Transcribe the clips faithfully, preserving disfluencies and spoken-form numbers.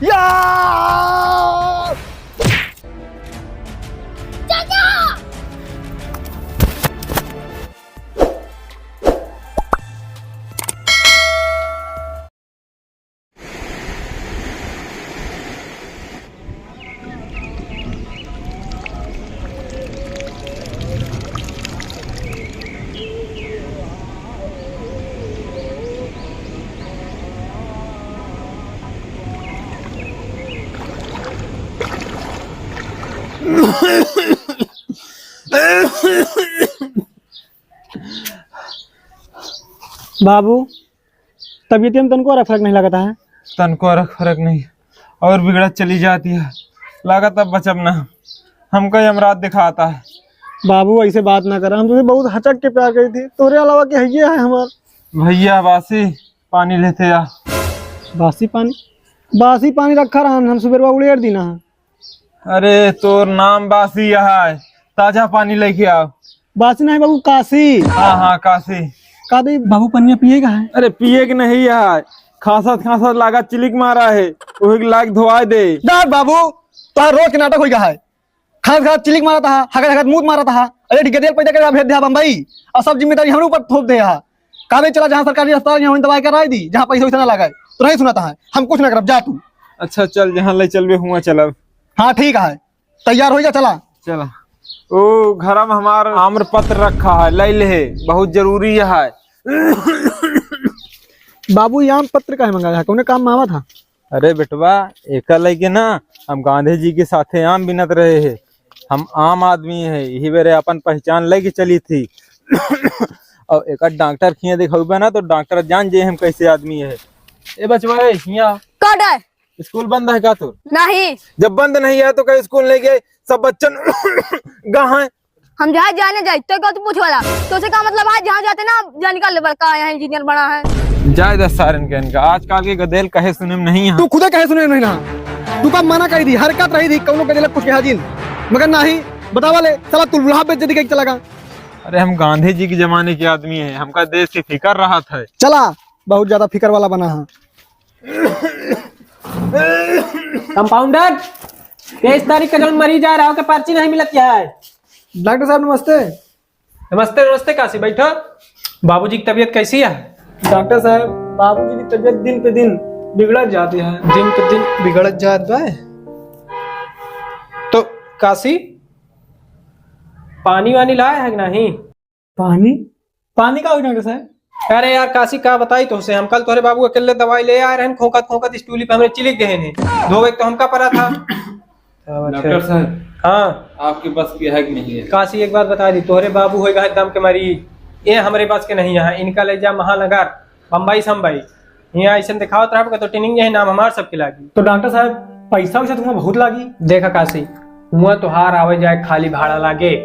या! बाबू, तबीयत में तनको अरक फरक नहीं लगता है। तनको अरक फरक नहीं, और बिगड़त चली जाती है। लागत अब बचब ना, हमका यमराज दिखाता है। बाबू, ऐसे बात ना करा, हम तुझे बहुत हचक के प्यार करी थी, तोरे अलावा के हइये है हमार। भैया, बासी पानी लेते आ। बासी पानी? बासी पानी रखा रहन, हम सुबेरवा उड़ेर दीना है। अरे, तोर नाम बासी यहाँ है, ताजा पानी लेके आओ। बासी नहीं बाबू, काशी। हाँ, हाँ, काशी। का दे बाबू, पनिया पिएगा है? अरे, पिए के नहीं है, खांसत खांसत लागत चिलिक मारा है, वही लाग धोआए दे। ना बाबू, तोहार रोज के नाटक होइगा है। खांसत खांसत चिलिक मारत हा, हगत हगत मूत मारत हा। अरे, ठीक है, तेल पैदा करे भेज दे हा बम्बई, और सब जिम्मेदारी हमरे ऊपर थोप दे हा। का दे, चला जहाँ सरकारी अस्पताल, यहाँ दवाई कराई दी, जहाँ पैसा वैसा ना लगे। तो नहीं सुनत हा, हम कुछ ना करब, जा तू। अच्छा, चल, जहाँ ले चलबे, हुआ चलब। हाँ, ठीक है। तैयार होइ जा, चला। चला। ओ, घर में हमार आम्र पत्र रखा है, ले ले, बहुत जरूरी है। बाबू, ये आम पत्र काहे मंगाया है? कौने काम में आवा था? अरे बेटवा, एका लेके ना हम गांधी जी के साथे आम बिनत रहे हैं। हम आम आदमी है, यही बेरे अपन पहचान लेके चली थी। और एक डॉक्टर खिया दिखौबे ना, तो डॉक्टर जान जे हम कैसे आदमी है। ए बचवा, ए, हिया। का डर? स्कूल बंद है का तोर? नहीं। जब बंद नहीं है तो कहीं स्कूल नहीं गए, सब बच्चन गा हैं। हम जहाँ जाने जाए तो का तू पूछे वाला? तो से का मतलब है, जहाँ जाते ना, जा निकाल ले बड़का यहाँ इंजीनियर बना है। जाए दस सारन के इनका, आजकल के गदेल कहे सुने में नहीं है। तू खुदे कहे सुने में नहीं ना, तू का मना करी दी, हरकत रही दी, कौनो गदेल कुछ कहा जिन, मगर नहीं, बतावा ले, साला तू बुढ़ा बेइज्जती कइके चला गा। अरे हम गांधी जी के जमाने के आदमी हैं, हमका देश की फिकर रहत है। चला, बहुत ज्यादा फिकर वाला बना है। कंपाउंडर, तेईस तारीख का जौन मरीज आ रहा, ओके पर्ची नहीं मिलत क्या है? डॉक्टर साहब, नमस्ते। नमस्ते, नमस्ते, काशी, बैठो। बाबूजी की तबीयत कैसी है? डॉक्टर साहब, बाबूजी की तबीयत दिन पे दिन बिगड़त जाती है। दिन पे दिन बिगड़त जात बा? तो काशी, पानी वानी लाए है कि नहीं? पानी? पानी का होई डॉक्टर साहब? अरे यार काशी, का बताई तोहसे, हम कल तोहरे बाबू अकेले दवाई ले आए रहन, खोंकत खोंकत स्टूली पे हमरे चिलिक गए ने। धोवे तो हमका परा था। डॉक्टर साहब। हाँ। आपके बस की है कि नहीं है? काशी, एक बात बता दी, तोहरे बाबू होएगा है दम के मरीज, ये हमरे बस के नहीं है, इनका ले जा महानगर, बम्बई सम्बई। हियाँ अइसन देखावत रहब का तो ट्रेनिंग यही नाम हमार सबके लागी। तो डॉक्टर साहब, पैसा वैसा तुमका बहुत लागी? देखा काशी, हुआँ तोहार आवे जाए खाली भाड़ा लागे,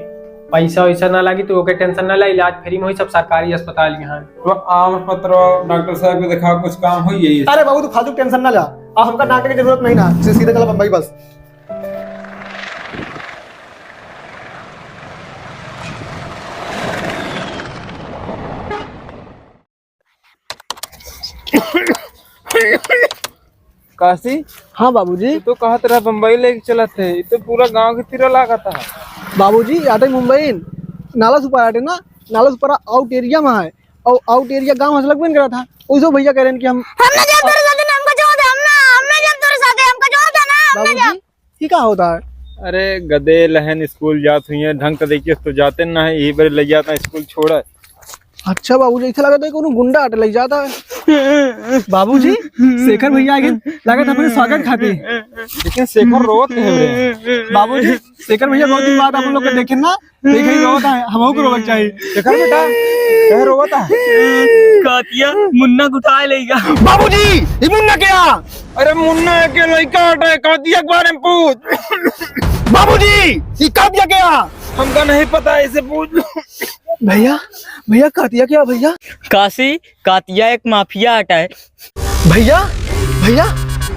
पैसा वैसा ना लागी, तो ओके टेंशन ना ला, इलाज फ्री में होई, सब सरकारी अस्पताल यहाँ। तो आम पत्र डॉक्टर साहब के देखा, कुछ काम होई यही? अरे बाबू, तू फालतू टेंशन ना ला, अब हमका डॉक्टर की जरूरत नहीं ना, से सीधा चला बम्बई बस। काशी? हाँ बाबूजी। तू तो कहत रहा बम्बई लेके चलत है, ये तो पूरा गांव के तीरा लागत है। बाबूजी, आटे मुंबई, नाला सुपारा आटे ना, नाला सुपारा आउट एरिया में है, और आउट एरिया गांव हंस लगबे न करा था। वैसे भैया कह रहे हैं कि हम हम ना जाब तोरे साथे ना, हमका छोड़ दे, हम ना, हम ना जाब तोरे साथे, हमका छोड़ दे ना, हम ना जाब। बाबूजी, ये का होता है? अरे गदे लहन स्कूल जात हुई है, ढंग से देखिए तो जाते ना है, यही बार ले जाता है स्कूल छोड़ा। अच्छा बाबूजी, ऐसा लगता है कोनो गुंडा आटे ले जाता है। बाबूजी, शेखर भैया आगे, लागत अपने स्वागत खातिर। लेकिन शेखर रोवत है रे। बाबूजी, शेखर भैया बहुत दिन बाद आप लोग के देखे ना, देखे ही रोवत है, हमहू को रोवक चाहिए। शेखर बेटा, कहे रोवत है? कातिया मुन्ना को उठाए लेगा। बाबूजी, ये मुन्ना क्या? अरे मुन्ना के लइका हटे, कातिया के बारे में पूछ। बाबूजी, ये कातिया क्या? हमका नहीं पता, इसे पूछ। भैया, भैया, कातिया क्या भैया? काशी, कातिया एक माफिया हटा है। भैया, भैया,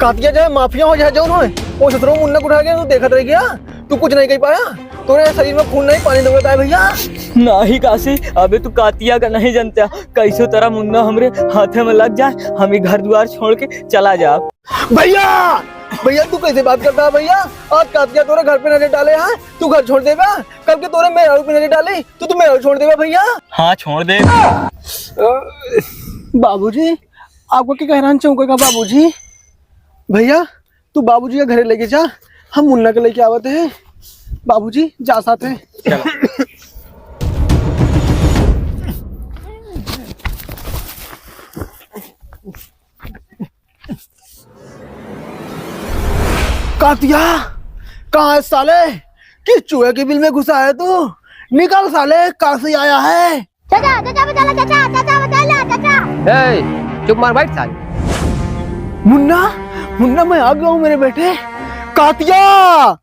कातिया चाहे माफिया हो चाहे जौन हो, वो ससुरो मुन्ना को उठा गया, तू देखत रह गया, तू कुछ नहीं कह पाया, तोरे शरीर में खून नहीं पानी दौड़ता है भैया। नहीं काशी, अबे तू कातिया का नहीं जानता, कैसे तेरा मुन्ना हमरे हाथे में लग जाए, हम ये घर द्वार छोड़ के चला जाब। भैया, भैया, तू कैसे बात करता है भैया? आज कातिया तोरे घर पे नजर डाले है, तू घर छोड़ देबा? कल के तोरे मेहरारू पे नजर डाली, तो तू मेहरारू छोड़ देबा भैया? हाँ, छोड़ दे। बाबूजी, आपको क्या कहना चाहूँगा बाबूजी? भैया, तू बाबूजी के घरे लेके जा, हम मुन्ना के लेके आवत है। बाबूजी, जा साथ है। चलो। कातिया, कहाँ है साले? किस चूहे के बिल में घुसा है तू? निकल साले, कहाँ से आया है? चाचा, चाचा बचा ला, चाचा, चाचा बचा ला, चाचा। ए, चुप मार बैठ साले। मुन्ना, मुन्ना, मैं आ गया हूँ मेरे बेटे। कातिया!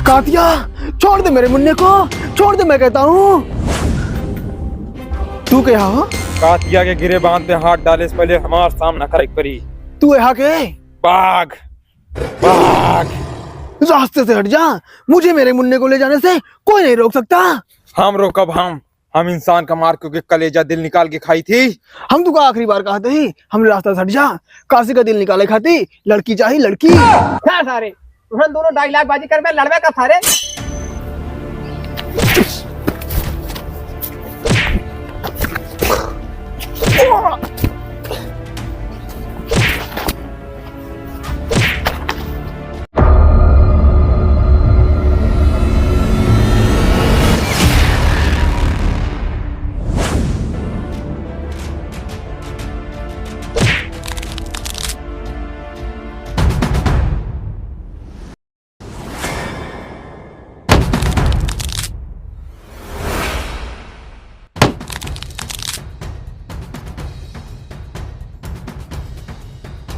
कातिया, छोड़ दे मेरे मुन्ने को, छोड़ दे, मैं कहता हूँ। तू क्या हो? कातिया के गिरेबान पे हाथ डाले से पहले हमार सामना करे के पड़ी। तू यहाँ के? बाघ, बाघ। रास्ते से हट जा, मुझे मेरे मुन्ने को ले जाने से कोई नहीं रोक सकता। हम रोकब हम, हम इंसान का मार के ओके कलेजा दिल निकाल के खाई थी। हम तुका आखिरी बार कहत ही, हमरे रास्ता से हट जा। काशी का दिल निकाले खाती लड़की चाही, लड़की। हाँ सारे, तुहन दोनों dialogue बाजी करबे, लड़बे का सारे।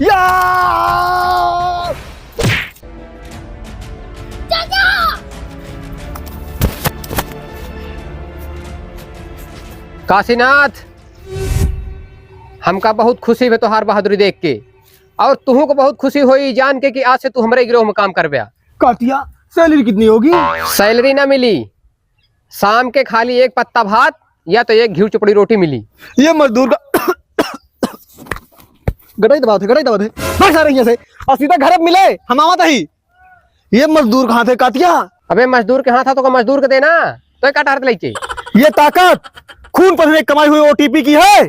या! काशीनाथ, हमका बहुत खुशी भे तोहार बहादुरी देख के, और तुहू को बहुत खुशी होई जान के कि आज से तू हमरे गिरोह में काम करब्या। कातिया, salary कितनी होगी? Salary ना मिली, शाम के खाली एक पत्ता भात या तो एक घी चुपड़ी रोटी मिली। ये मजदूर का गटाई दबावत है, गटाई दबावत है। भाग सारे यहाँ से, और सीधा घर अब मिले, हम आवत ही। ये मजदूर कहाँ थे कातिया? अबे मजदूर के हाथ था तो का मजदूर के देना, तो का टारत लेके? ये ताकत खून पसीने की कमाई हुई O T P की है।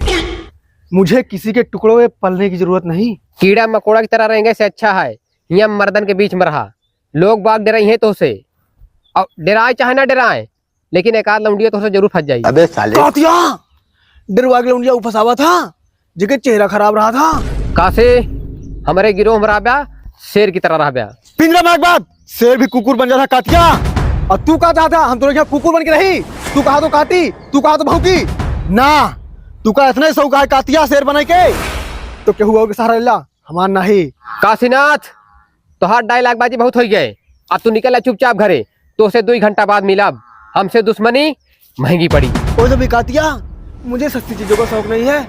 मुझे किसी के टुकड़ों में पलने की जरूरत नहीं। कीड़ा मकोड़ा की तरह रहेंगे से अच्छा है यहाँ मर्दन के बीच में रहा। लोग बाग डराई हैं तोसे, और डराए चाहे ना डराए, लेकिन एक आध लौंडिया तोसे जरूर फंस जाई। अबे साले। कातिया! डरवा के लौंडिया उ फंसावा था, जेके चेहरा खराब रहा था। काशी, हमरे गिरोह में रहब्या, शेर की तरह रहब्या। पिंजरा में एक बात, शेर भी कुकुर बन जाता कातिया। और तू का चाहता, हम तोरे यहाँ कुकुर बन के रही? तू कहा तो काटी, तू कहा तो भौंकी। ना, तू का इतना ही शौक है कातिया शेर बने के, तो केहू और के सहारा ले ला। हमार नाही। काशीनाथ, तोहार dialogue बाजी बहुत होइ गए। अब तू निकल आ चुपचाप घरे। तोसे दुई घंटा बाद मिलब। हमसे दुश्मनी महंगी पड़ी। ओ जब कातिया, मुझे सस्ती चीजों का शौक नहीं है।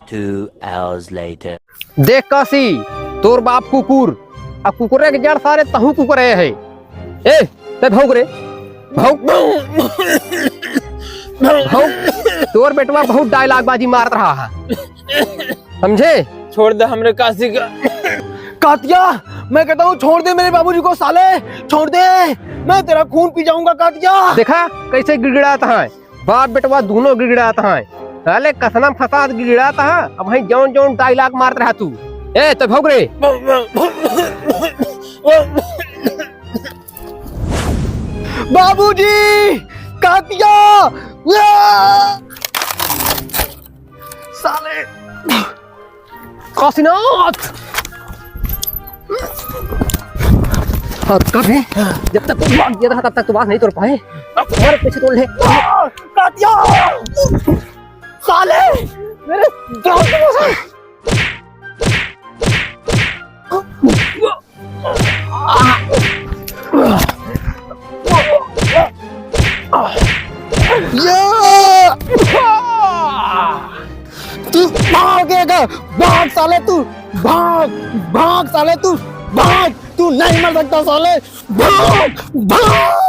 Two hours later. देख काशी, तोर बाप कुकुर, आ कुकुरे के जड़ सारे तहू कुकुरे है। ए, ते भौंक रे, भौंक। भौंक। तोर बेटवा बहुत dialogue बाजी मारत रहा है, समझे? छोड़ दे हमरे काशी का। कातिया, मैं कहता हूँ छोड़ दे मेरे बाबूजी को साले, छोड़ दे, मैं तेरा खून पी जाऊंगा कातिया। देखा कैसे गिड़गिड़ात है, बाप बेटवा दोनों गिड़गिड़ात है। साले कसना फसाद गिड़गिड़ात है। अब वहीं जौन जौन dialogue मारत रहा तू। ए, तो भौंक रे। बाबूजी, कातिया। साले। काशीनाथ! अब कभी, जब तक तू बांध दिया था, तब तक तू बांध नहीं तोड़ पाए। अब हमारे पीछे तोड़ ले। कातिया! साले! मेरे दांत में से! या! तू भागेगा, भाग साले तू, भाग, भाग साले तू, भाग, तू नहीं मर सकता साले, भाग, भाग।